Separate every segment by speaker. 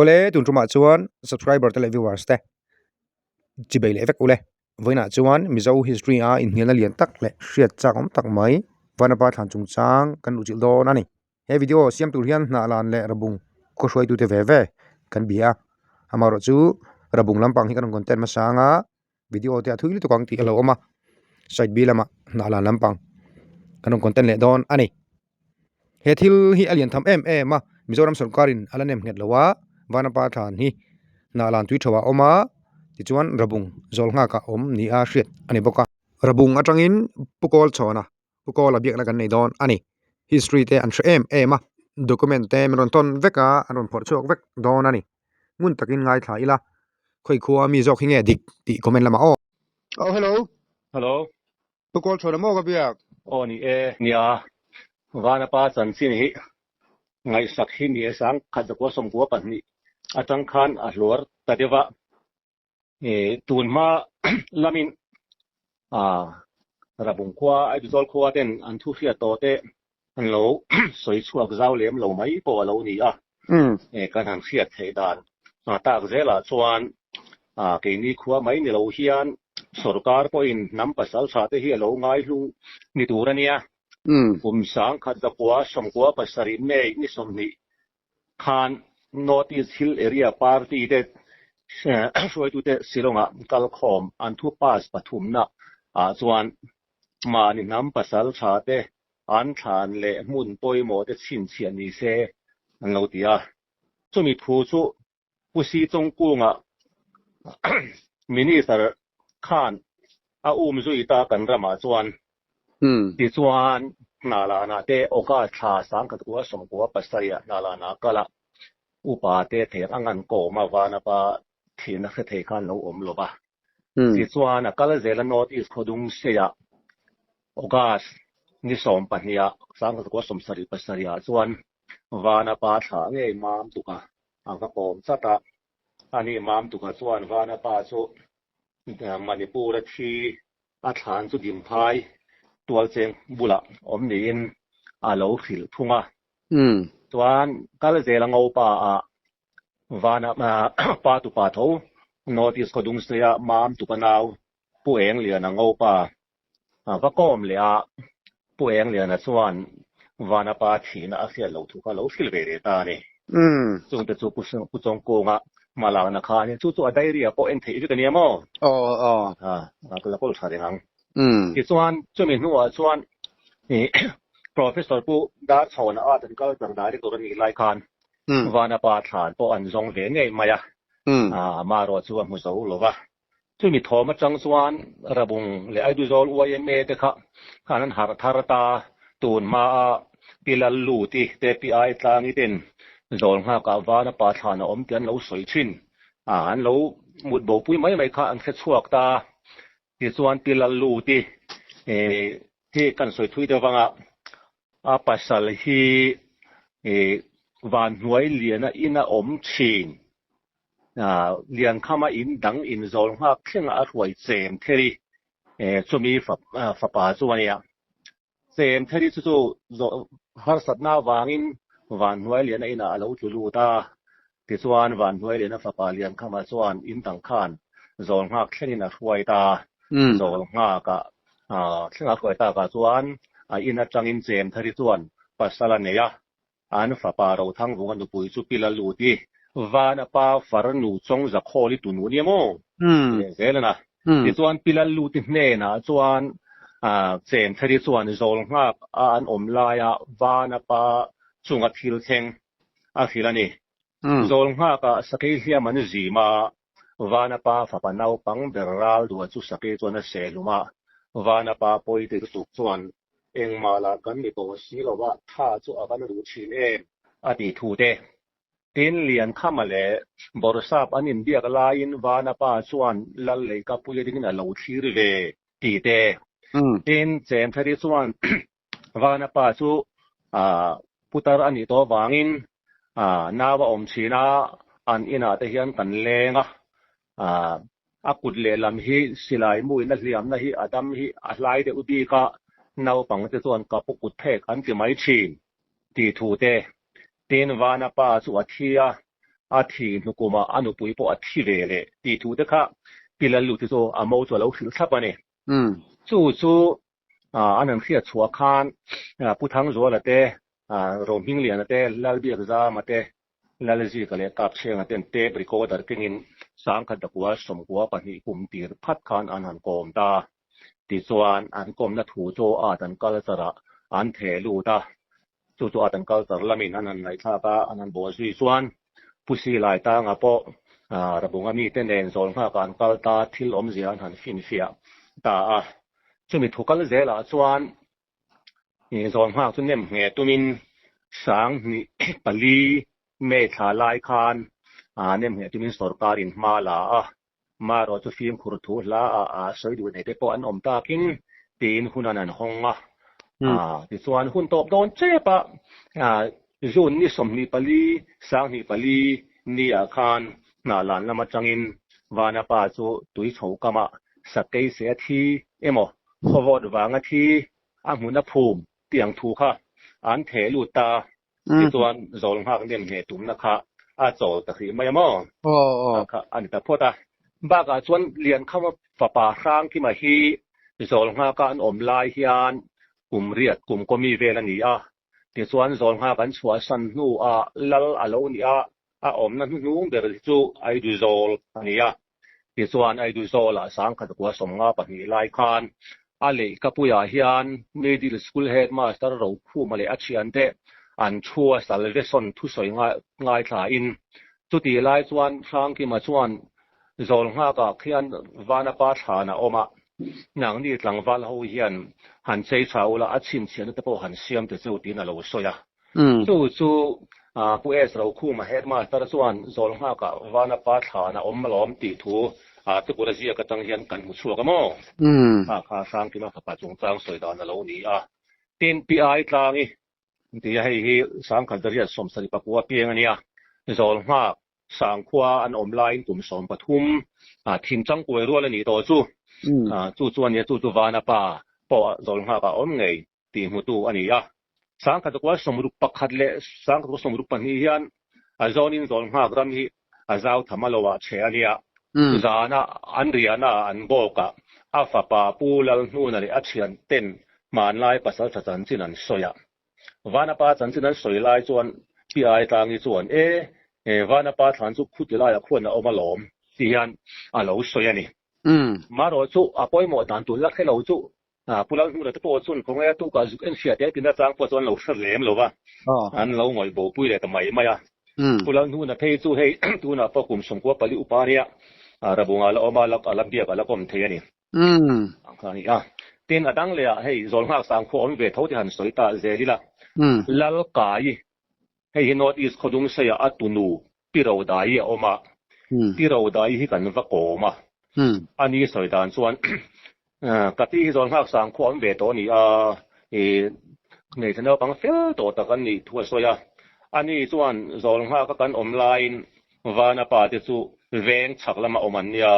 Speaker 1: Awle, tun tumah chuan subscriber te leh viewers te chi bei leh vek ule. Vawiinah chuan Mizo history a inhnialna lian tak leh hriat chak awm tak mai Vanapa thlan chungchang kan luhchilh dawn a ni. He video siam tur hian hnah lan leh rabung khaw hruaitute ve ve kan bia a, amaherawhchu rabung lampang hi kan rawn content hmasa anga video te a thui lutuk ang tih a lo awm a, side B lamah hnah lan lampang kan rawn content leh dawn a ni. He thil hi a lian tham em em a, Mizoram sawrkarin a la nem nghet lo a, Vanapa thlan hi hnah lan tui tho ah a awm a, tichuan rabung zawl nghak ah awm ni a hriat a ni bawk a. Rabung atangin Pu Kawl chhawn a. Pu Kawla biakna kan nei dawn a ni. History te an hre em em a, document te min rawn tawn vek a, an rawn phawrh chhuak vek dawn a ni. Ngun takin ngaithla ila, khawi khua mi zawk hi nge dik tih comment lamah aw. Oh hello.
Speaker 2: Hello.
Speaker 1: Pu Kawl chhawn a maw ka biak?
Speaker 2: Aw ni e. Nia, Vanapa chanchin hi ngaihsak hi ni e sang khat zakua sawmkua pahnih atang khan a hluar ta deuh a. Tun hma lamin Rabung khua, Aizawl khua ten an thu hriat tawh te an lo sawi chhuak zau lem lo mai pawh a lo ni a. Kan han hriat theih dan tak zelah chuan keini khua mai ni lo hian sorkar pawhin hnam pasal tha te hi a lo ngai hlu ni tur a nia. Kum 10,000 97 May ni 20 khan North East Hill Area Party te hruaitute Shillong-ah kal khawm an thu pass pathumna ah chuan mahni hnam pasal tha te an thlan leh hmun pawimawh te chhinchhiah ni se an lo ti a. Chumi thu chu Pu Si Chawngkunga Minister khan a um zui ta kan ramah chuan tichuan Hnahlanah te August thla 10,000 97 ah Hnahlanah kal a, upa te thei ang an kawm a, Vanapa thihna hre thei khan lo awm lo va. Tichuan a kal zel a North East Khawdung Seiah August ni 12 ah 10,077 ah chuan Vanapa thlah ngei mam tuk a, a va kawm chat a. Ani mam tukah chuan Vanapa chu Manipur a thi a thlan chu Dimphai tualcheng bulah awm niin a lo hrilh thung a. Chuan kal zel a ngopa ah Vana pa tupa tho North East Khawdungseia mam tupa nau Pu Engliana ngopa A va kawm leh a, Pu Engliana chuan Vanapa thihna a hriat loh thu kha lo hrilh ve ve ta a ni. Chungte chu Pu Chawngkunga hma lakna kha a ni. Chu chu a diary ah pawh en theih vek a nia maw?
Speaker 1: Aw aw.
Speaker 2: A la kawl tha reng ang. Tichuan chumi hnuah chuan Professor Pu Darchhawna Art and Culture Director a nih lai khan Vanapa thlan pawh an zawng ve ngei mai a, amaherawh chu a hmu zo lo va. Chumi thawm atang chuan Rabung leh Aiduzawl yma te kha khan an harh thar ta, tun hma a Pi Lalluti te Pi Aitlangi ten zawl nghakah vana pa thlan a awm tih an lo sawi thin a, an lo mut bopui mai mai kha an hre chhuak ta. Tichuan Pi Lalluti hi kan sawi thui deuh vang a, a pasal hi Vanhnuai Liana ina awm thin. Liankhama in dang in zawl nghak thlengah a hruai chem theri chumi fapa chu a nia. Chem theri chu chu harsatna avangin Vanhnuailiana inah a lo tlu lut a, tichuan Vanhnuailiana fapa Liankhama chuan in dang khan zawl nghak thlengin a hruai ta. Zawl nghakah thlenga a hruai takah chuan a in atangin chem theri chuan pasal a nei a, An fapa Rothangvunga nupui chu Pi Laluti, Vana pa farnu Chawng Zakhawli tunu a nia maw? Leh zel a na. Tichuan Pi Laluti hnenah chuan Chemtheri chuan zawl nghak a an awm laia Vana pa chunga thil thleng a hrilh a ni. Zawl nghakah sakei hliam an zim a, Vana pa fapa naupang ber ral duah chu sakei chuan a seh hlum a, Vana pa pawiti lutuk chuan Engmah lah kan ni tawh si lo a, tha chu a va na duh thin em? A ti thu te. Tin, Liankhama leh Bawrhsap an inbiak laiin Vanapa chuan Lal Leikapui dingin a lo thlir ve ti te. Tin, Chemthari chuan Vanapa chu putar a nih tawh avangin nau a awm thin a, an inah te hian kan leng a, A kut lehlam hi silai muin a hliamna hi a dam hi a hlai deuh bik a, naupang te chuan ka pu kut phek an ti mai thin tih thu te. Tin, Vana pa chu a thi a, A thih hnu kumah a nupui pawh a thi ve leh tih thu te kha Pi Lalluti chu a mo chu a lo hrilh thlap a ni. Chu chu an han hriat chhuah khan Pu Thangzuala te, Rohmingliana te, Lalbiakzama te, Lalzika leh Kapchhenga ten tape recorder kengin sangkhat dakua 92 kum tir phat khan an han kawm ta. Tichuan an kawmna thu chu art and culture ah an theh lut a, chu chu art and culture lamin an han ngaihthlak a, an han bawl zui chuan Pu Silai Tanga pawh Rabunga mite nen zawl nghakah an kal ta, thil awmzia an han finfiah ta a. Chumi thu kal zelah chuan zawl nghak chu nem ngheh tumin 2004 May thla lai khan nem ngheh tumin sorkarin hma la a, Marawh chu fimkhur thu hla ah sawi duh nei te pawh an awm takin tiin hun an han hawng a. Tichuan hun tawp dawn chep a, June ni 24, 2004 ni ah khan Hnahlan lam atangin Vanapa chu tui chho kamah sakei se a thi emaw khawvawt vanga thi a hmun a phum tih ang thu kha an theh lut ta. Tichuan zawl nghak nem hneh tumna kha a chawl ta hrih mai a maw? Kha a ni ta phawt a. Bakah chuan Liankhama fapa Hrangkima hi zawl nghaka an awm lai hian kum riat kum kawmi vel a ni a. Tichuan zawl nghak an chhuahsan hnuah lal a lo ni a, a awmna hnuhnung ber hi chu Aiduzawl a ni a. Tichuan, Aiduzawl-ah 1952 lai khan a lehkapuiah hian Middle School Headmaster Rokhuma leh a thiante an thu a Salvation thusawi ngaithlain chutih lai chuan Hrangkima chuan Zawlnghakah khian Vanapa thlan a awm a, nangni tlangval ho hian han chei tha ula a chhinchhiahna te pawh han siam ta cheu tiin a lo sawi a. Chu chu Pu S. Rokhuma Headmaster chuan Zawlnghakah Vanapa thlan a awm alawm tih thu Tukura ziak atang hian kan hmu chhuak a maw? Kha kha Hrangkima fapa chungchang sawi dan a lo ni a. Tin, Pi Ai Tlangi ti a hei hi 1979 piang a nia. Zawlnghak Sangkhua an awm laiin kum 13 thinchang kuai rual a nih tawh chu. Chu chu a nia, chu chu Vanapa pawh Zawlnghakah a awm ngei. tih hmutu a ni a. 1961 leh 1962 hian a zawnin zawl nghak ram hi a zau tham a lo ah che a nia. Zana an riahna ah an bawk a, a fapa Pu Lalhnuna leh a thian ten hmanlai pasaltha chanchin an sawi a. Vanapa chanchin an sawi lai chuan Pi Aitlangi chuan, E, Vanapa thlan chu khuti laiah khuan a awm alawm, ti hian a lo sawi a ni. Marawh chu a pawimawh dan tun la hre lo chu Pu Lalhnuna te pawh chuan khawngaih a tukah zuk en hriat e tina chang pawh chuan an lo hre lem lo va, an lo ngawih bo pui leh ta mai mai a. Pu Lalhnuna phei chu hei tunah pawh kum 94 upa nia Rabunga la awm a, a la biak a la kawm thei a ni. Ang kha a ni a. Tin, a dang leh ah hei Zawlnghak Sangkhua awm ve tho te han sawi ta zel ila, Lalkai, hei hi North East Khawdungseiah a tunu Pi Rodai a awm a, Pi Rodai hi kan va kawm a, a ni sawi dan chuan ka pi hi zawn nghak sang khuah awm ve tawh a ni a, i hmeichhe naupang fel tawh tak an nih thu a sawi a, a ni chuan zawl nghak a kan awm laiin Vana pa te chu veng chhak lama awm an nia,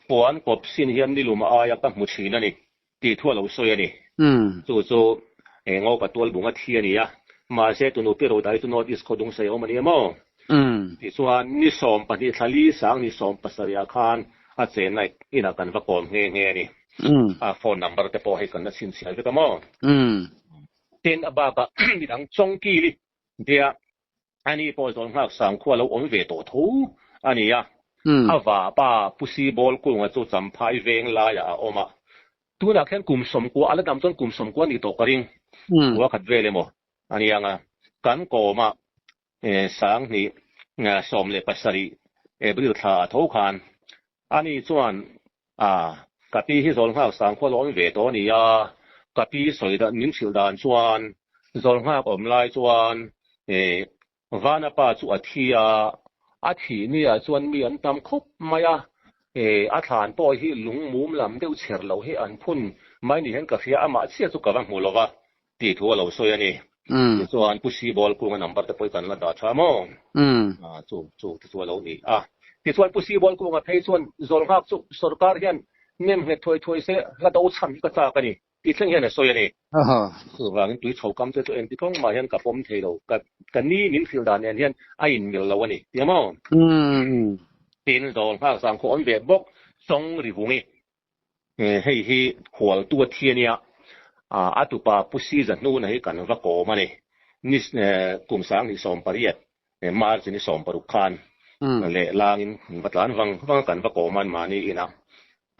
Speaker 2: puan kawp sin hian nilum aia ka hmu thin a ni. Tih thu a lo sawi a ni. Chu chu Ngopa tualbung a thi a ni a, mahse tunu Pi Rodai chu North East Khawdung sawi a awm a ni em aw? Tichuan ni 12 thla li sang ni 17 ah khan a chenna inah kan va kawm nghe nghe a ni. A phone number te pawh hei kan la chhinchhiah vek a maw? Tin a bakah midang Chawngkili tia Ani pawh zawl nghak sang khua lo awm ve tawh tho a ni a. A vapa Pu Sibawl Kunga chu Champhai veng laiah a awm a. Tunah khian kum 90 a la dam chuan kum 90 a nih tawh ka ring. Khua khat vel emaw a ni ang a. Kan kawma 2017 April thla a tho khan ani chuan a ka pi hi zawl nghak sang khua lo awm ve tawh a ni a, ka pi sawi dan min hrilh dan chuan zawl nghak awm lai chuan Vana pa chu a thi a, a thih ni ah chuan mi an tam khawp mai a, a thlan pawh hi lung mum lam deuh chher loh hi an phun mai ni hian ka hria, amah chiah chu ka va hmu lo va tih thu a lo sawi a ni. Tichuan Pu Sibawl Kunga number te pawh hi kan la dah tha maw? Chu chu te chu a lo ni a. Tichuan Pu Sibawl Kunga phei chuan Zawlnghak chu sorkar hian nem nghet thuai thuai se hla do chhan hi ka chak a ni. Tih thleng hian a sawi a ni. Chuvangin tui chho kam te chu engti kawng mah hian ka pawm thei lo. Ka ni min hrilh dan nen hian a inmil lo a ni. Tia maw? Tin, zawl nghak zang khaw awm ve bawk Sawng ri vung i. Hei hi hualtu a thi a nia. A tupa Pu Siza hnuna hi kan va kawm a ni. Ni kum 2018 March ni 16 khan lehlangin kan va tlan vang vang a kan va kawm a anmahni inah.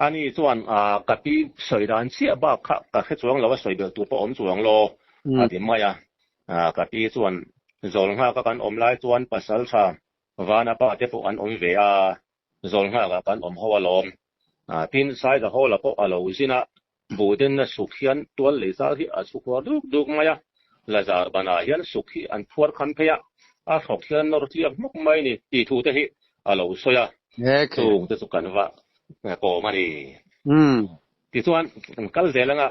Speaker 2: Ani chuan ka pi sawi dan chiah bak kha ka hre chuang lo a sawi belh tur pawh awm chuang lo a ti mai a. Ka pi chuan zawl nghak a kan awm lai chuan pasal tha Vanapa te pawh an awm ve a, zawl nghak ah kan awm ho alawm. Tin, Saiza Hall-a pawh a lo zin a, Buhdenna suk hian tual lei zar hi a chhu khuar duk duk mai a, Lazar banah hian suk hi an phuar khan phei a, a hrawk hian nawr tliak hmuk mai ni tih thu te hi a lo sawi a, chung te chu kan va kawm a ni. Tichuan kan kal zel anga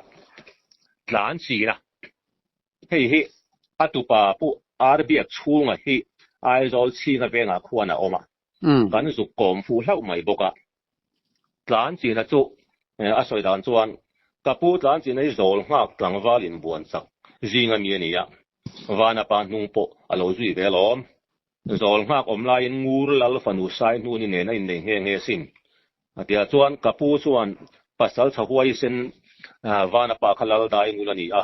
Speaker 2: tlan chin a, hei hi a tupa Pu Arbiak chhunga hi Aizawl chhinga vengah khuan a awm a, kan zuk kawm fuh hlauh mai bawk a. Tlan china chu a sawi dan chuan ka pu tlan china hi zawl nghak tlangval inbuan chak zing a mi a ni a, Vanapa hnung pawh a lo zui ve alawm. Zawl nghak awm laiin Ngur Lal fanu Saihnuni nen a innei nghe nghe sin. A tia chuan ka pu chuan pasal chha huaisen Vanapa kha lal dai ngul a ni a,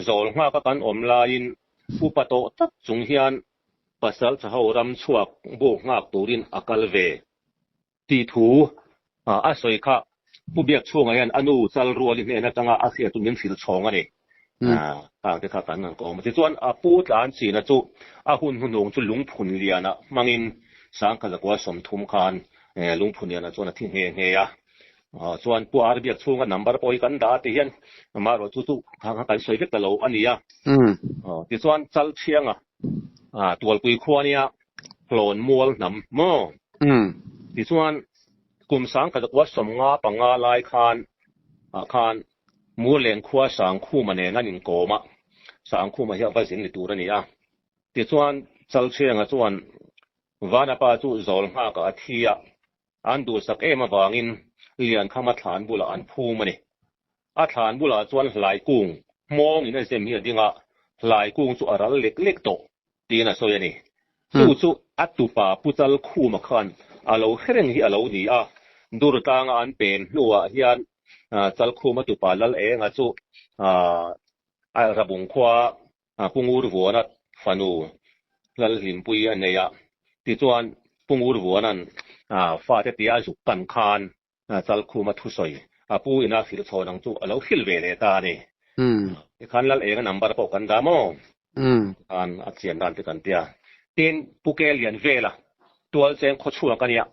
Speaker 2: zawl nghak a kan awm laiin upa tawh tak chung hian pasal chha ho ram chhuak buk nghak turin a kal ve. Tih thu a sawi kha Pu Biakchhunga hian a nu chal ruali hnen atanga a hriat chu min hrilh chhawng a ni. Khang te kha kan han kawm a. Tichuan a pu tlan china chu a hun hnuhnung chu lungphun lianah hmangin 1930 khan lungphun lianah chuan a thi nghe nghe a. Chuan Pu Ar Biakchhunga number pawh hi kan dah a ti hian amaherawh chu chu khang kha kan sawi vek ta lo a ni a. Tichuan Chalthianga Tualpui khua nia Hlawn mual hnam maw? Tichuan, kum 1955 lai khan ah khan Murlen khua Sangkhuma nen an inkawm a, Sangkhuma hi a va zin ni tur a ni a. Tichuan, Chalchhenga chuan Vanapa chu zawl nghakah a thi a, an duhsak em avangin Liankhama thlan bulah an phum a ni. A thlan bulah chuan hlai kung hmawngin a zem hi a ding a, hlai kung chu a ral lek lek tawh tiin a sawi a ni. Chu chu a tupa Pu Chalkhuma khan a lo hre reng hi a lo ni a, Durtlanga an pen hnuah hian Chalkhuma tupa Lal Enga chu Rabung khua Pu Ngurvuana fanu Lalhlimpui a nei a, tichuan Pu Ngurvuana'n fate tia a zuk pan khan Chalkhuma thusawi a pu ina hrilh chhawn ang chu a lo hrilh ve leh ta a ni. Tikhan Lal Enga number pawh kan dah maw? Tikhan a chian dan te kan tia. Tin, Pu Ke Lian Vela Tualcheng khawchhuak a nia.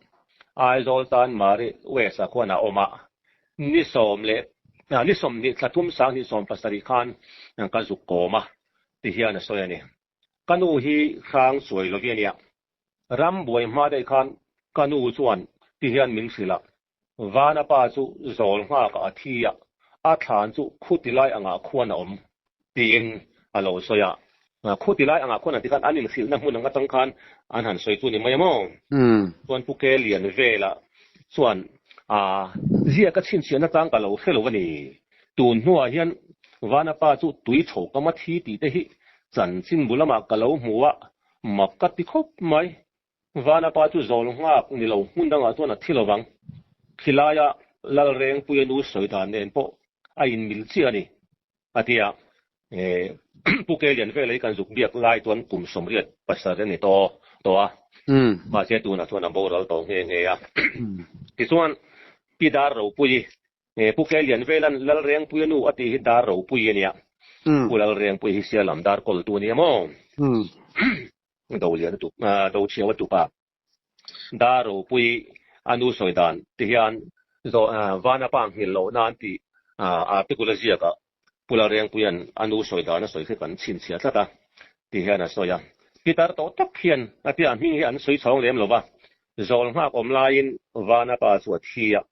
Speaker 2: Aizawl tan Mari West ah khuan a awm a. Ni sawm leh ni sawmhnih thla thum 2017 khan ka zuk kawm a ti hian a sawi a ni. Ka nu hi hrang chuai lovi a nia. Ram buai hma daih khan ka nu chuan ti hian min hrilh a, Vana pa chu zawl nghakah a thi a, a thlan chu khuti lai angah khuan a awm tiin a lo sawi a. Khuti lai angah khuan an ti khan an inhrilhna hmun ang atang khan an han sawi chu ni mai a maw? Chuan Pu Ke Lian Vela chuan a ziak a chhinchhiahna tang ka lo hre lo a ni. Tun hnuah hian Vana pa chu tui chho kam a thi tih te hi chanchin bu lamah ka lo hmu a, Mak ka ti khawp mai. Vana pa chu zawl nghak ni lo hmun dangah chuan a thi lo vang. Khilaia Lalrengpuia nu sawi dan nen pawh a inmil chiah a ni, a ti a. Pu Kelian vel hi kan zuk biak lai chuan kum 87 a ni tawh tawh a. Mahse tunah chuan a boral tawh nghe nghe a. Tichuan Pi Dar Ropuii Pu Kelian velan Lalrengpuia nu a tih hi Dar Ropuii a nia. Pu Lalrengpuii hi Sialam dar kawltu a nia maw? Do lian a tup, do chhiau a tup a. Dar Ropuii a nu sawi dan ti hian Vanapa nghilh loh nan tih article a ziak a Pu Lalrengpuia'n a nu sawi dan a sawi khi kan chhinchhiah tlat a ti hian a sawi a. Pitar tawh tak hian a tia hming hi an sawi chhawng lem lo va, zawl nghak awm laiin Vanapa chu a thi a.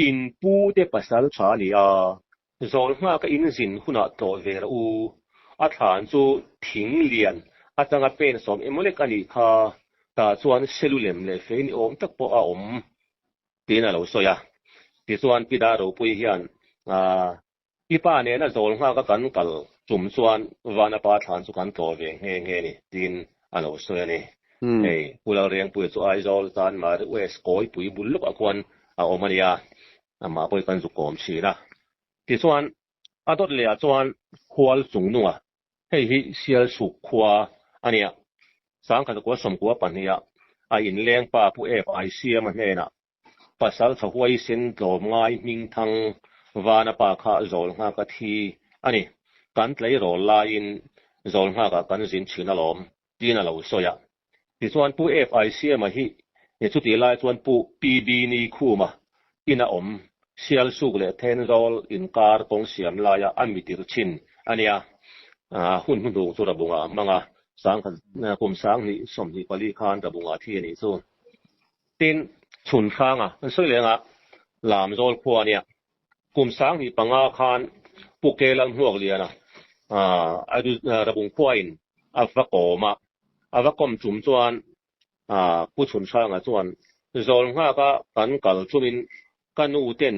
Speaker 2: In pu te pasal tha a ni a, zawl nghaka in zin hunah tlawh ve rawh u. A thlan chu thing lian atanga pen sawm emaw lek a nih kha, tah chuan selulem leh fei ni awm tak pawh a awm tiin a lo sawi a. Tichuan Pi Dar Ropui hian. I pa nena zawl nghaka kan kal tum chuan Vanapa thlan chu kan tlawh ve nghe nghe ni, tiin a lo sawi a ni. Hei, Pu Lalrengpuia chu Aizawl tan Mari West kawipui bul lawkah khuan a awm a nia, amah pawh hi kan zuk kawm thin a. Tichuan, a dawt lehah chuan Hual Chungnunga, hei hi Sialsuk khua a nia, Sangkhatakua sawmkua pahniha a inleng pa Pu Ep Aisiama hnenah Pasal tha huaisen tlawmngai hmingthang Vana pa kha zawl nghak a thi a ni. Kan tleirawl laiin zawl nghakah kan zin thin alawm, tiin a lo sawi a. Tichuan Pu FI Siama hi chutih lai chuan Pu PB Nikhuma ina awm Sialsuk leh Thenzawl inkar kawng siam laia a mitir thin a nia. Hun hnuhnung chu Rabunga a hmang a, sangkhat kum 2024 khan Rabunga thi a nih chu. Tin, chhun hranga an sawi leng a, Lamzawl khua ania. Kum 2005 khan Pu Ke Lalhmuakliana Rabung khuain a va kawm a, a va kawm tum chuan Pu Chhun Hranga chuan zawl nghaka kan kal chungin ka nu ten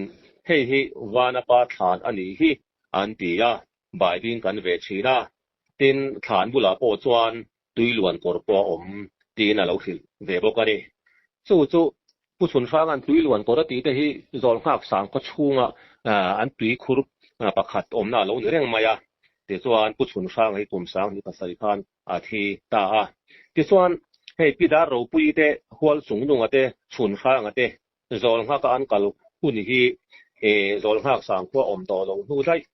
Speaker 2: hei hi Vanapa thlan a nih hi an ti a, baibing kan ve thin a. Tin, thlan bulah pawh chuan tui luan kawr pawh a awm tiin a lo hrilh ve bawk a ni. Chu chu Pu Chhun Hranga'n tui luan kawr a tih te hi zawl nghak sang khaw chhunga an tui khur pakhat awmna a lo ni reng mai a. Tichuan Pu Chhun Hranga hi kum 2007 khan a thi ta a. Tichuan hei Pi Dar Ropui te, Hual Chungnunga te, Chhun Hranga te zawl nghaka an kal hun hi zawl nghak sang khua awm tawh lo hnu daih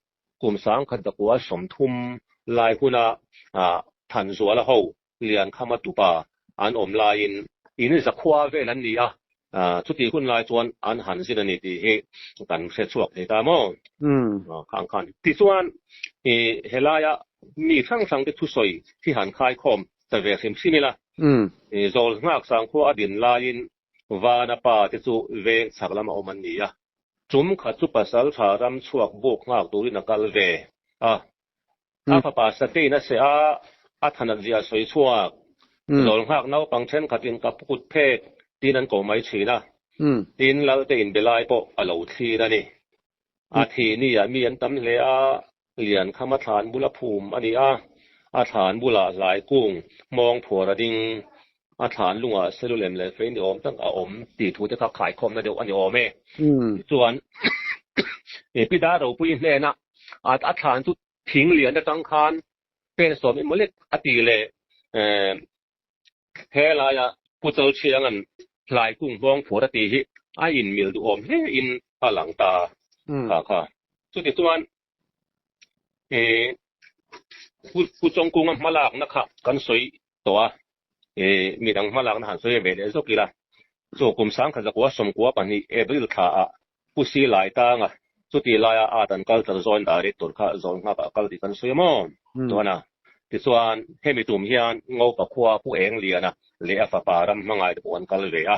Speaker 2: Kum 1930 lai huna Thanzuala ho Liankhama tupa an awm laiin in zakhua vel an ni a, chutih hun lai chuan an han zin a ni tih hi kan hre chhuak thei ta maw? Khang khan. Tichuan, helaia mi hrang hrangte thusawi hi han khaikhawm ta ve hrim hrim ila, Zawl nghak sangkhua a din laiin Vana pa te chu veng chhak lama awm an ni a. Tum khat chu pasal tha ram chhuak buk nghak turin a kal ve a. A fapa Satein a seh a, a thanat zia a sawi chhuak. Zawl nghak naupang thenkhatin ka pu kut phek tiin an ko mai thin a. Tin, Lalte inbe lai pawh a lo thlir a ni. A thih ni ah mi an tam hle a, Liankhama thlan bula phum a ni a, a thlan bulah hlai kung hmawng phuar a ding, a thlan lungah selulem leh fei ni awm tak a awm tih thu te kha khaikhawmna deuh a ni awm e. Tichuan, Pi Dar Ropui hnena a thlan chu thing lian atang khan pen sawm emaw lek a ti leh He laia Pu Chalchhianga'n hlai kung hmawng phuar a tih hi a inmil duhawm hle in a lang ta kha kha. Chuti chuan Pu Chawngkunga hmalakna kha kan sawi tawh a, midang hmalakna han sawi ve leh zawk ila. Chu kum 1992 April thla ah Pu Silai Tanga chuti laia Art and Culture Joint Director kha zawl nghakah a kal tih kan sawi a maw? Chuan a, tichuan hemi tum hian Ngopa khua Pu Engliana leh a fapa ram hmangaite pawh an kal ve a.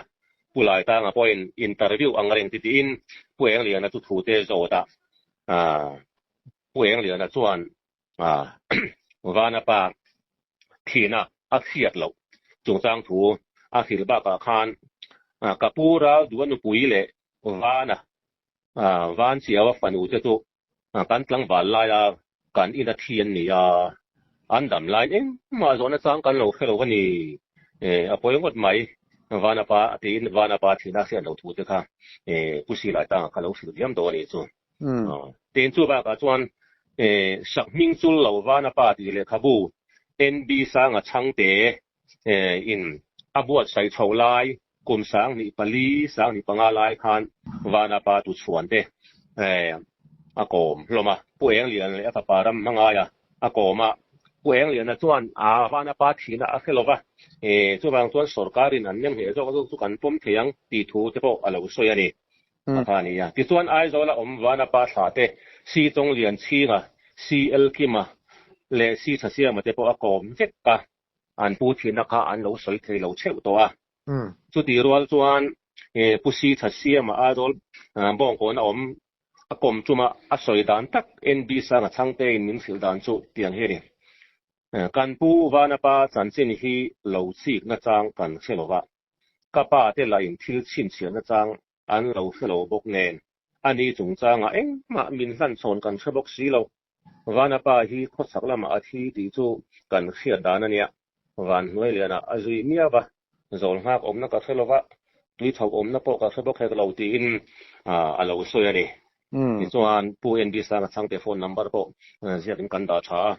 Speaker 2: Pu Lai Tanga pawhin interview ang reng ti tiin Pu Engliana chu thu te zawt a, Pu Engliana chuan Vanapa thihna a hriat loh chungchang thu a hrilh bakah khan ka pu ral duh a nupui leh Vana Van Chiaua fanu te chu kan tlangval laia kan ina thi an ni a, an dam laiin engmah zawhna chang kan lo hre lo a ni. A pawi ngawt mai, Vanapa tiin Vanapa thihna a hriat loh thu te kha Pu Silai tangah kha lo hrilh diam dawn a nih chu. Tin chu bakah chuan Sakhming chul lo Vanapa tih lehkhabu NB Sanga Chhangte in a buatsaih chho lai kum 2004, 2005 lai khan Vanapa tu chhuan te a kawm hlawm a. Pu Englian leh a fapa ram hmangaia a kawm a. Pu Engliana chuan a Vanapa thihna a hre lo va, chuvang chuan sorkarin an nem hle zawk zawk chu kan pawm thei ang tih thu te pawh a lo sawi a ni. A kha a ni a. Tichuan Aizawla awm Vanapa thlah te, Si Chawnglian Chhinga, Si Elkima leh Si Thasiama te pawh a kawm vek a. An pu thihna kha an lo sawi thei lo theuh tawh a. Chutih rual chuan Pu Si Thasiama Aizawl bawngkawn a awm a kawm tuma a sawi dan tak NB Sanga Chhangtein min hrilh dan chu tiang hi a ni. Kan pu Vanapa chanchin hi lo chik nachang kan hre lo va. Ka pa te lah in thil chhinchhiah nachang an lo hre lo bawk nen. Ani chungchangah engmah min hlanchhawn kan hre bawk si lo. Vanapa hi khawchhak lamah a thi tih chu kan hriat dan a nia. Van hnuai lianah a zui miau va, zawl nghak awmna ka hre lova, tui chhoh awmna pawh ka hre bawk hek lo tiin a lo sawi a ni. Tichuan Pu NB Sanga chhangte phone number pawh ziakin kan dah tha a,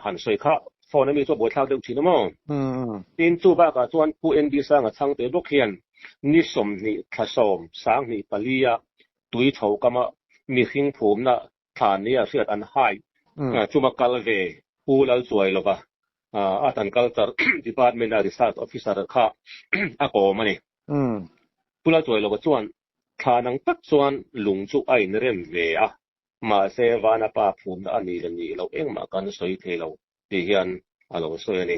Speaker 2: han sawi kha phone ami chu a buaithlak deuh thin a maw? Tin, chu bakah chuan Pu NB Sanga chhangte bawk hian ni 20 thla 7 2004-a tui chho kama mihring phumna thla nia hriat an hai chuma kal ve Pu Lalchuailova Art and Culture Department-a Research Officer kha a kawm a ni. Pu Lalchuailova chuan thla nang tak chuan lung chu a inrem ve a, mahse Vanapa phumna a nih leh nih loh engmah kan sawi thei lo tih hian a lo sawi a ni.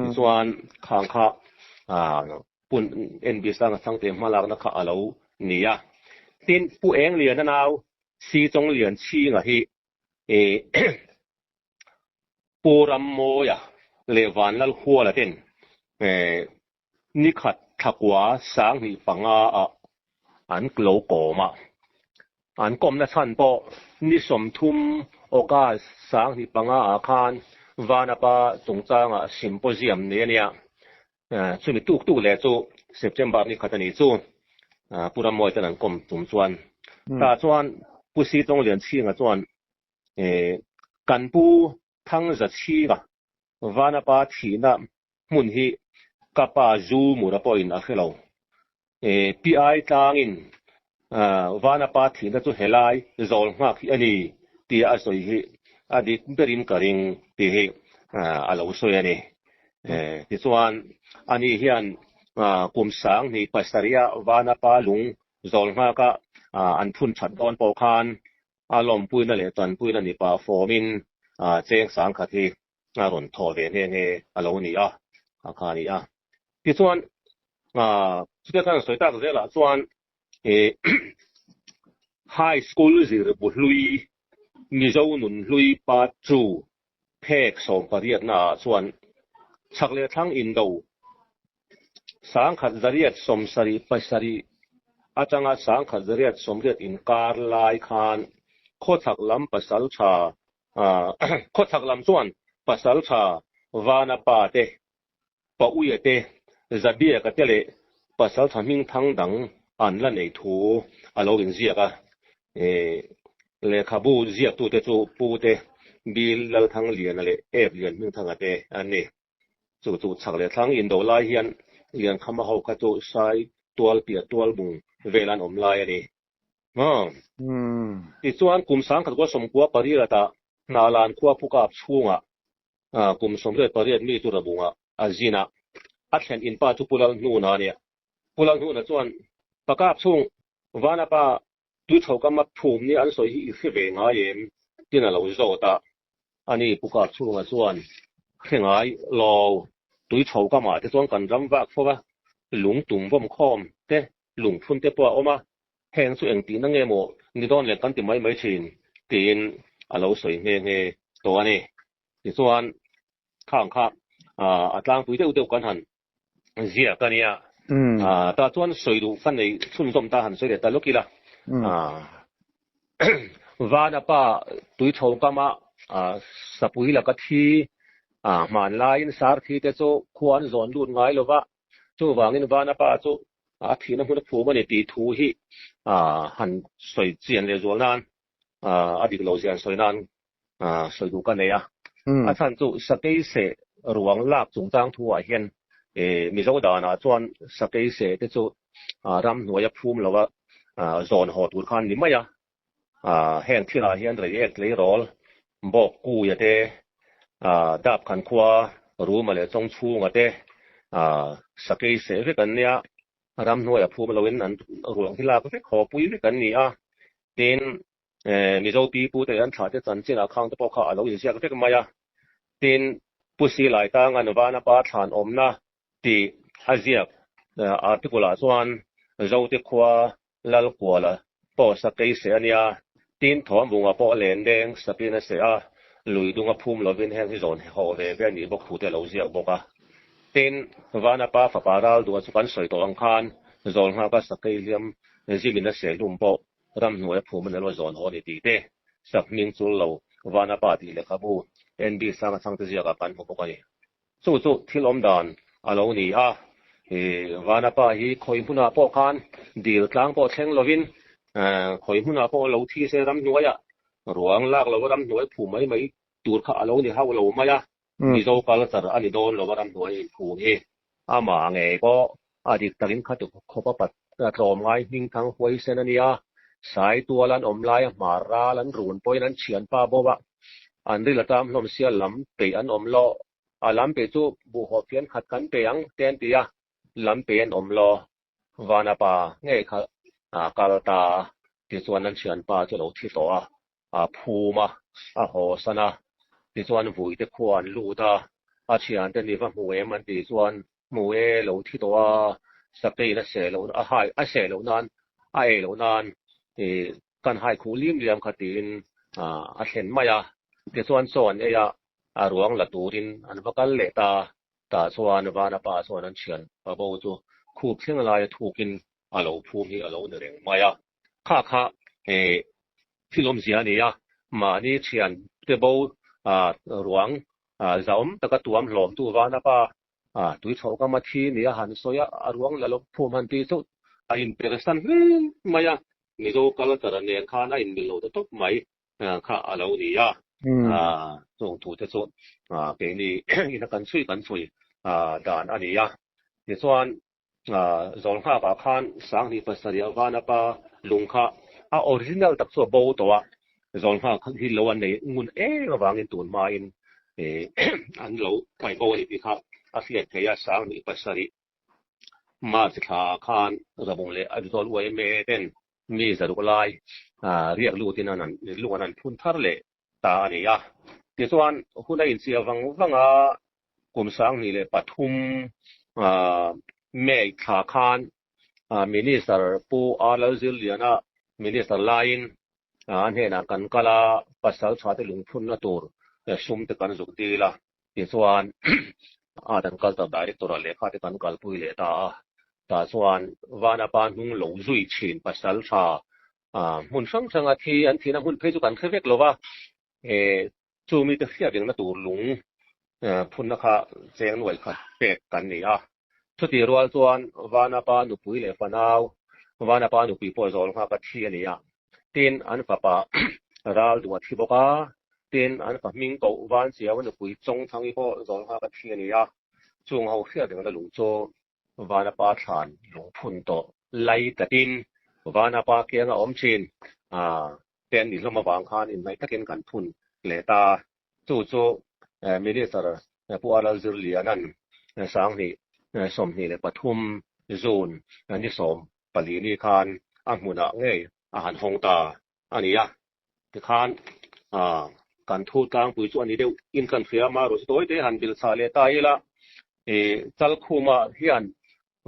Speaker 2: Tichuan khang kha Pu NB Sanga Chhangte hmalakna kha a lo ni a. Tin, Pu Engliana nau Si Chawnglian Chhinga hi Pu Rammawia leh Vanlalhuala ten nikhat thlakua 2005 ah an lo kawm a. An kawmna chhan pawh ni 30 August 2005 ah khan Vanapa chungchangah symposium nei a nia. Chumi tuk tuk leh chu September ni khat a nih chu Pu Rammawi ten an kawm tum chuan tah chuan Pu Si Chawnglian Chhinga chuan kan Pu Thangza Chhinga Vanapa thihna hmun hi ka pa Zu Mura pawhin a hre lo. Pi Ai tlangin Vanapa thihna chu helai zawl nghak hi a ni tia a sawi hi a dik berin ka ring tih hi a lo sawi a ni. Tichuan, ani hian kum 2007-a Vanapa lung zawl nghaka an phun that dawn pawh khan a lawmpuina leh tanpuina ni pah fawmin cheng 10,000 hi a rawn thawh ve nghe nghe a lo ni a, a kha a ni a. Tichuan, chutia khan sawi tak zelah chuan High School zir bu hlui Mizo nun hlui part 2 phek 18 naah chuan chhak leh thlang indo 1877 atanga 1880 inkar lai khan khawchhak lam pasaltha Khawchhak lam chuan Pasaltha Vanapa te, Pauia te, Zabiaka te leh Pasaltha hmingthang dang an la nei thu a lo inziak a. Lehkhabu ziaktute chu Pu te, Bill Lalthangliana leh Ep Lianhmingthanga te an ni. Chu chu chhak leh thlang indo lai hian Liankhama ho kha chu Sai tual piah tual bung vel an awm lai a ni. Tichuan, kum 1998 ah Hnalan khua Pukap chhungah kum 88 mi chu Rabungah a zin a, a thlen in pa chu Pu Lalhnuna a nia. Pu Lalhnuna chuan, Pakap chhung Vanapa tuichho kam a phum nia an sawi hi i hre ve ngai em? Tin a lo zawt a. Ani Pukap chhungah chuan hre ngai lo, tuichho kamah te chuan kan ram vak fo va, lung tum vawm khawm te, lungphun te pawh a awm a, Heng chu engtihna nge maw ni dawn leh kan ti mai mai thin tiin a lo sawi nghe nghe tawh a ni. Tichuan khang kha a tlangpui deuh deuh kan han ziak a nia. Tah chuan sawi duh ka nei chhunzawm ta han sawi leh ta lawk ila. Vanapa tuichho kama sapui laka thi hmanlaiin sarthi te chu khua an zawn lut ngai lova, Chuvangin Vanapa chu a thihna hmun a phum a ni tih thu hi han sawi chian leh zual nan, a dik lo zia han sawi nan sawi duh ka nei a. A chhan chu Sakei seh ruang lak chungchang thu ah hian Mizo danah chuan Sakei seh te chu ramhnuai a phum lo a, zawn haw tur khan ni mai a. Heng thilah hian Reiek tleirawl, Bawk Kuia te, Dapkhan khua Ruma leh Chawngchhunga te sakei seh vek an nia, ramhnuaia phum loin an ruang hi lak vek, haw pui vek an ni a. Tin, Mizo pi pute an thlahte chanchinah khang te pawh kha a lo inziak vek mai a. Tin, Pu Silai Tangan Vanapa thlan awmna tih a ziak article-ah chuan Zote khua Lalkuala pawh sakei seh a nia, tin Thawmbunga pawh len deng sakin a seh a, lui dunga phum lovin heng hi zawn haw ve ve a nih bawk thu te a lo ziak bawk a. Tin, Vanapa fapa Raldua chu kan sawi tawh ang khan Zawlnghaka sakei hliam zimin a seh hlum pawh Ramhnuaia phum an lo zawn haw a ni tih te, Sakhming chul lo Vanapa tih lehkhabu NB Sanga chhangte ziakah kan hmu bawk a ni. Chu chu thil awm dan a lo ni a, Vanapa hi khawi hmunah pawh khan dil tlang pawh thleng lovin khawi hmunah pawh lo thi se ramhnuaiah ruang lak lova ramhnuai phum mai mai tur kha a lo ni hauh lo mai a, Mizo culture a ni dawn lova ramhnuai inphum hi amah ngei pawh a dik takin khati khawpa pat tlawmngai hmingthang huaisen a nia, Saitual an awm laia hmar ral an run pawhin an thianpa bo a, an ril a tam hlawm sia lam peih an awm lo, a lam peih chu buhhawp hian khat kan pe ang te an ti a, lam peih an awm lo, Vanapa ngei kha a kal ta tichuan an thianpa chu a lo thi tawh a, a phum a, a haw san a, tichuan vuite khua an lut a, a thiante ni va hmu em an tih chuan hmu e lo thi tawh a, sakeiin a seh loh a hai a seh loh nan a ei loh nan ih kan hai khuh lim liam kha tiin a thlen mai a, tichuan chaw an ei a, a ruang la turin an va kal leh ta, tah chuan Vanapa chuan an thian pa bo chu khup thleng laia thukin a lo phum hi a lo ni reng mai a. Kha kha eh thil awmzia a ni a, mahni thian te bo ruang zahawm taka tuam hlawmtu Vanapa tui chhoh kam a thi ni a han sawi a, a ruang la lo phum han tih chu a inpersan hle mai a, Mizo culture nen khan a inmil lo ta tawp mai kha a lo ni a, chung thu te chu keini ina kan chhui kan chhui dan a ni a. Tichuan Zawlnghakah khan Sanghnih pasarih a Vanapa lung kha a original tak chu a bo tawh a, Zawlnghak hi lo an nei ngun em avangin tun hmain an lo paih bo a ni tih kha a hriat theih a, Sanghnih pasarih March thlaah khan Rabung leh Aizawl YMA ten mi zaruk lai riak lutin an lung an han phun thar leh ta a ni a. Tichuan hun a inchhiah vang vang a, kum 2003 May thla khan Minister Pu R Lalzirliana Minister laiin a hnenah kan kal a, pasal tha te lungphunna tur sum te kan zuk dil a. Tichuan Art and Culture Director-a lehkha te kan kalpui leh ta a, tah chuan Vanapa hnung lo zui thin pasal tha hmun hrang hranga thi an thihna hmun phei chu kan hre vek lo va, chu mite hriat rengna tur lung phunna kha cheng nuai khat pek kan ni a. Chutih rual chuan Vanapa nupui leh fanau, Vanapa nupui pawh zawl nghak a thi a ni a, tin an fapa ral duh a thi bawk a, tin an fa hming koh Vanchiau a nupui Chawngthangi pawh zawl nghak a thi a ni a, chung ho hriat rengna lung chu Vanapa thlan lungphun tawh lai tlatin Vanapa kianga awm thin te an nih hlawm avang khan inhnaih takin kan phun leh ta. Chu chu Minister Pu R Lalzirliana'n 2023 June ni 14 ni khan a hmunah ngei a han hawng ta a ni a. Tikhan kan thu tlangpui chu a ni deuh in kan hria a, marawh chu tawi te han bilchah leh ta ila, Chalkhuma hian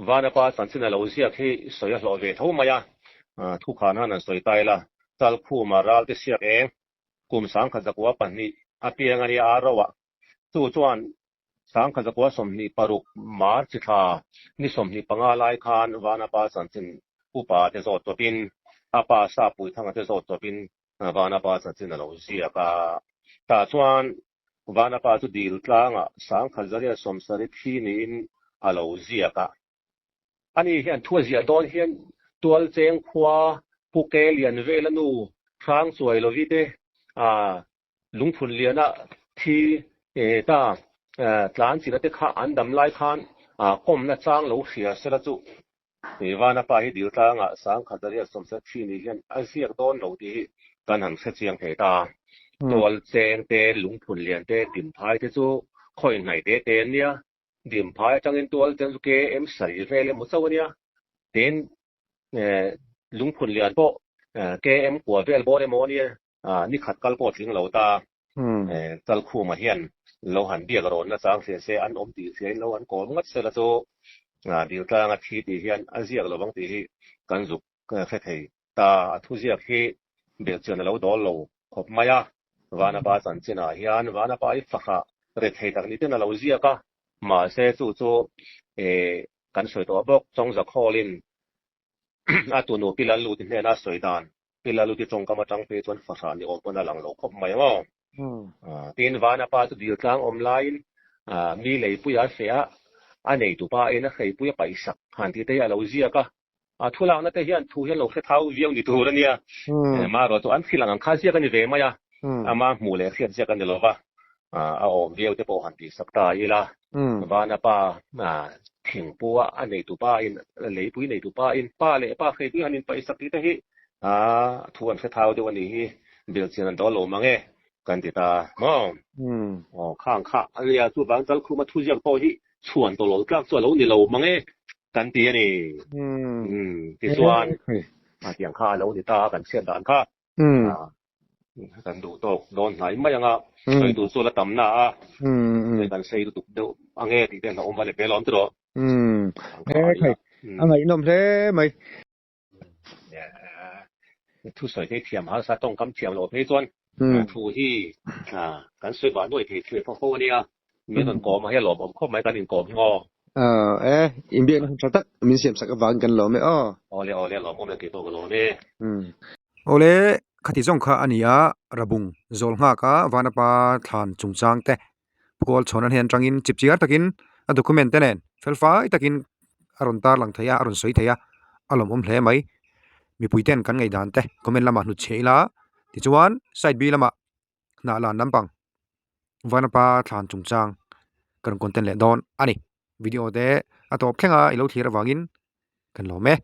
Speaker 2: Vanapa chanchin a lo ziak hi sawi a hlawh ve tho mai a, thukhan han han sawi ta ila, Chalkhuma ral te siak eng kum 1902 a piang a nia a ro a, chu chuan 1926 March thla ni 25 lai khan Vanapa chanchin upa te zawt tawpin a pa Sapuithanga te zawt tawpin Vanapa chanchin a lo ziak a. Tah chuan Vanapa chu dil tlangah 1970 thi niin a lo ziak a. Ani hian thu a ziah dawn hian Tualcheng khua Puke lian vela nu hrang chuai lovi te lungphun liana thi ta tlan china te kha an dam lai khan kawmna chang lo hria sela chu Vanapa hi dil tlangah 1970 thi ni hian a ziak dawn lo tih hi kan han hre chiang thei ta. Tualcheng te, lungphun lian te, dimphai te chu khawi hnaih te te an nia. Dimphai atangin Tualcheng chu KM sarih vel emaw chauh a nia. Tin, lungphun lian pawh KM kua vel bawr emaw a nia, ni khat kal pawh tling lo ta. Chalkhuma hian lo han biak rawnna chang hria se an awm tih hriain lo an kawm ngat sela chu Diltlanga thi tih hian a ziak lo vang tih hi kan zuk hre thei ta. A thuziak hi belhchian a lo dawl lo khawp mai a. Vanapa chanchinah hian Vanapa i fahrah rethei tak ni ten a lo ziak a, mahse chu chu kan sawi tawh bawk Chawngza Khawlin a tunu Pi Lalluti hnena sawi dan. Pi Laluti tawngkam atang phei chuan fahrah ni awm pawn a lang lo khawp mai ang aw. Tin, Vanapa chu dil tlang awm laiin mi leipuia a feh a, a neitupa in a hreipui a paihsak han tih te hi a lo ziak a. A thu lakna te hian thu hian lo hre thau viau ni tur a nia. Marawh chu an thil ang ang kha ziak a ni ve mai a, ama hmuh leh hriat ziak a ni lo va, a awm viau te pawh han tihsak ta ila. Vanapa thingpua a neitupa in leipui neitupa in pa leh pa hreipui han inpaihsak tih te hi thu an hre thau deuh a nih hi, belhchian an dawl lo mang e kan ti ta maw? Aw khang kha a nia, chuvang Chalkhuma thuziak pawh hi chhuan tawlawl tlak chu a lo ni lo mang e. Kan ti a ni. Tichuan, tiang kha a lo ni ta a, kan chhiat dan kha kan duh tawk dawn hnai mai ang a, sawi tur chu a la tam na a, kan sei lutuk deuh ang e tih te an lo awm va leh hmel awm tiraw.
Speaker 1: A ngaihnawm hle mai.
Speaker 2: Thusawi phei thiam harsa tawngkam thiam loh phei chuan thu hi kan sawi vah nuai thei thei fo fo a nia. Min rawn kawm a hei a lawmawm khawp mai kan inkawm hi aw.
Speaker 1: E, inbiakna hun tha tak min siam sak avangin kan lawm e aw.
Speaker 2: Awle awle a lawmawm e keipawh ka lawm e.
Speaker 1: Awle, khati zawng kha a ni a, Rabung zawl nghak a Vanapa thlan chungchang te Pukawl chhawn a hnen atangin chip chiar takin a document te nen fel fai takin a rawn tar lang thei a, a rawn sawi thei a, a lawmawm hle mai. Mipui ten kan ngaihdan te comment lamah hnut chhiah ila tichuan side B lamah hnah lan lampang Vanapa thlan chungchang ka rawn content leh dawn a ni. Video te a tawp thleng a i lo thlir avangin kan lawm e.